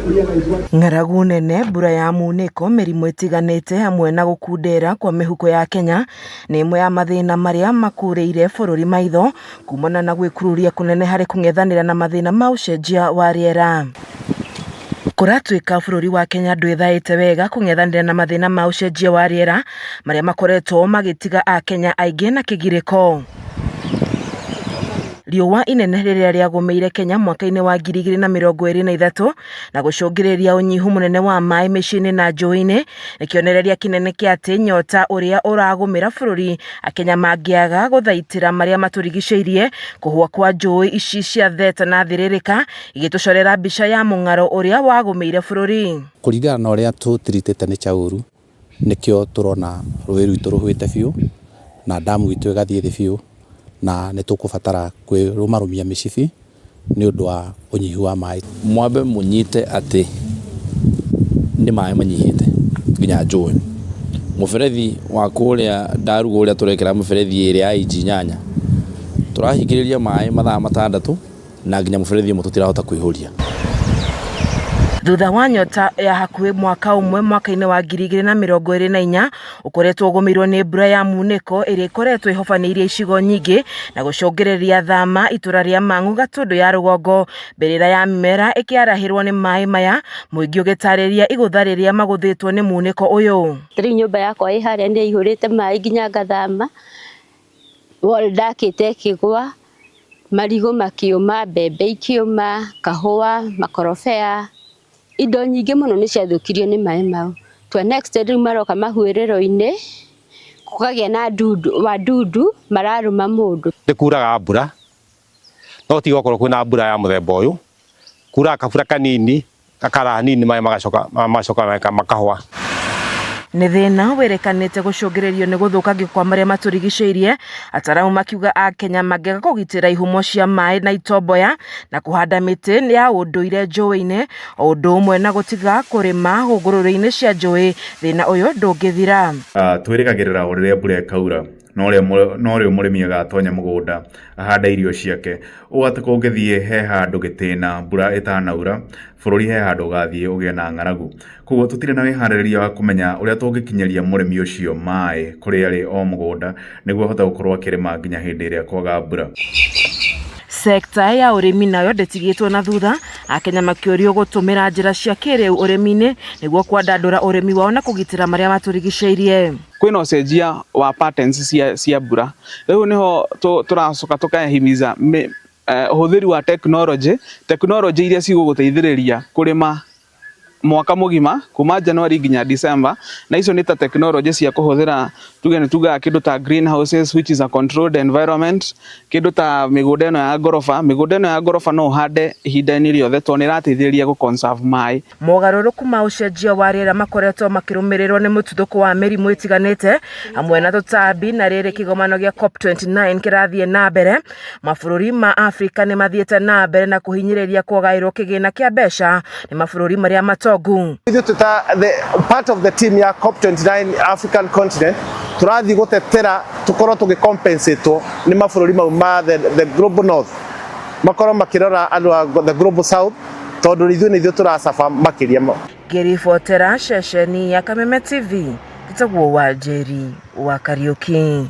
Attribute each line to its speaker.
Speaker 1: Ng'aragu nene, mbura ya munĩko, mĩrimũ ĩtiganĩte hamwe na gũkundera kwa mĩhuko ya Kenya nĩ ĩmwe ya mathĩna marĩa makũrĩire bũrũri maitho kumana na gwĩkururia kũnene harĩ kũng'ethanĩra na mathĩna ma ũcenjia wa rĩera. Kũratuĩka bũrũri wa Kenya ndwĩthaĩte wega kũng'ethanĩra na mathĩna ma ũcenjia wa rĩera marĩa makoretwo magĩtiga akenya aingĩ na kĩgirĩko. Riũa inene rĩrĩa rĩagũmĩire Kenya mwaka-inĩ wa 2023 na gũcũngĩrĩria ũnyihu mũnene wa maĩ mĩciĩ-inĩ na njũĩ-inĩ nĩ kĩonereria kĩnene kĩa atĩ nyota ũrĩa ũragũmĩra bũrũri Akenya mangĩaga gũthaitĩra marĩa matũrigicĩirie. Kũhũa kwa njũĩ ici cia Theta na Thĩrĩrĩka igĩtũcorera mbica ya mũng'aro ũrĩa wagũmĩire bũrũri.
Speaker 2: Kũringana na ũrĩa tũtiritĩte nĩ ũru, nĩkĩo tũrona rũĩ rwitũ rũhwĩte biũ na ndamu itũ ĩgathiĩ thĩ biũ, na nĩ tũkũbatara kwĩrũmarũmia mĩcibi nĩ ũndũ wa ũnyihu wa maĩ.
Speaker 3: Mwambe mũnyite atĩ nĩ maĩ manyihĩte nginya njũĩ. Mũberethi wa kũrĩa Ndarugu ũrĩa tũrekĩra mĩberethi ĩrĩa ya inji 8, tũrahingĩrĩria maĩ mathaa 6 na nginya mũberethi ũmwe tũtirahota kũihũria.
Speaker 1: Thutha wa nyota ya hakuhĩ mwaka ũmwe mwaka-inĩ wa 2024 ũkoretwo ũgũmĩirwo nĩ mbura ya munĩko ĩrĩa ĩkoretwo ĩhobanĩirie icigo nyingĩ na gũcũngĩrĩria thama itũra rĩa Mang'u Gatũndũ ya rũgongo, mbĩrĩra ya mĩmera ĩkĩarahĩrwo nĩ maĩ maya, mũingĩ ũgĩtarĩria igũtha rĩrĩa magũthĩtwo nĩ munĩko ũyũ.
Speaker 4: Rĩu nyũmba yakwa ĩ harĩa nĩ ĩihũrĩte maĩ nginya ngathama, wall ndakĩte ĩkĩgwa, marigũ makĩũma, mbembe ikĩũma, kahũa, makorobea, indo nyingĩ mũno nĩ ciathũkirio nĩ maĩ mau. To an extent rĩu maroka mahuĩrĩro-inĩ, kũkagĩa na wadudu mararũma mũndũ.
Speaker 5: Nĩ kuraga mbura, no ti gwakorwo kwĩna mbura ya mũthemba ũyũ, kuraga kabura kanini, gakara hanini maĩ magacoka magacoka makahwa.
Speaker 1: Nĩ thĩna wĩrĩkanĩte gũcũngĩrĩrio nĩ gũthũkangio kwa marĩa matũrigicĩirie, ataramu makiuga akenya mangĩaga kũgitĩra ihumo cia maĩ na itomboya na kũhanda mĩtĩ ya ũndũire njũĩ-inĩ o ũndũ ũmwe na gũtiga kũrĩma hũgũrũrũ-inĩ cia njũĩ, thĩna ũyũ ndũngĩthira.
Speaker 6: Twĩrĩgagĩrĩra o rĩrĩa mbura ĩkaura no rĩo mũrĩmi agatonya mũgũnda ahande irio ciake, ũũ atĩ kũngĩthiĩ he handũ gĩtĩna mbura ĩtanaura, bũrũri he handũ ũgathiĩ ũgĩe na ng'aragu. Koguo tũtirĩ na wĩharĩrĩria wa kũmenya ũrĩa tũngĩkinyĩria mũrĩmi ũcio maĩ kũrĩa arĩ o mũgũnda nĩguo ahote gũkorwo akĩrĩma nginya hĩndĩ ĩrĩa kwaga mbura.
Speaker 1: Sekta ya ũrĩmi nayo ndĩtigĩtwo na thutha, akenya makĩũrio gũtũmĩra njĩra cia kĩrĩu ũrĩmi-inĩ nĩguo kwandandũra ũrĩmi wao na kũgitĩra marĩa matũrigicĩirie.
Speaker 7: Kwĩna ũcenjia wa patterns cia mbura. Rĩu nĩho tũracoka tũkahimiza ũhũthĩri wa technology, technology iria cigũgũteithĩrĩria kũrĩma mwaka mũgima kuma January nginya December, na icio nĩ ta technology cia kũhũthĩra, tuge nĩ tugaga kĩndũ ta greenhouses, which is a controlled environment, kĩndũ ta mĩgũnda ĩno ya ngoroba. Mĩgũnda ĩno ya ngoroba no ũhande ihinda-inĩ rĩothe tondũ nĩ ĩrateithĩrĩria gũ conserve maĩ.
Speaker 1: Mogarũrũku ma ũcenjia wa rĩera makoretwo makĩrũmĩrĩrwo nĩ mũtuthũko wa mĩrimũ ĩtiganĩte hamwe na tũtambi, na rĩrĩ kĩgomano gĩa COP29 kĩrathiĩ na mbere, mabũrũri ma Afrika nĩ mathiĩte na mbere na kũhinyĩrĩria kũgaĩrwo kĩgĩna kĩa mbeca nĩ mabũrũri marĩa matongu.
Speaker 8: Ithuĩ twĩ ta the part of the team ya COP29 African continent, tũrathiĩ gũtetera tũkorwo tũgĩcompensatwo nĩ mabũrũri mau ma the global north, makorwo makĩrora andũ a the global south, tondũ ithuĩ nĩ ithuĩ tũracaba makĩria.
Speaker 1: Ngĩribotera ceceni ya Kameme TV, njĩtagwo Wanjeri wa Kariũki.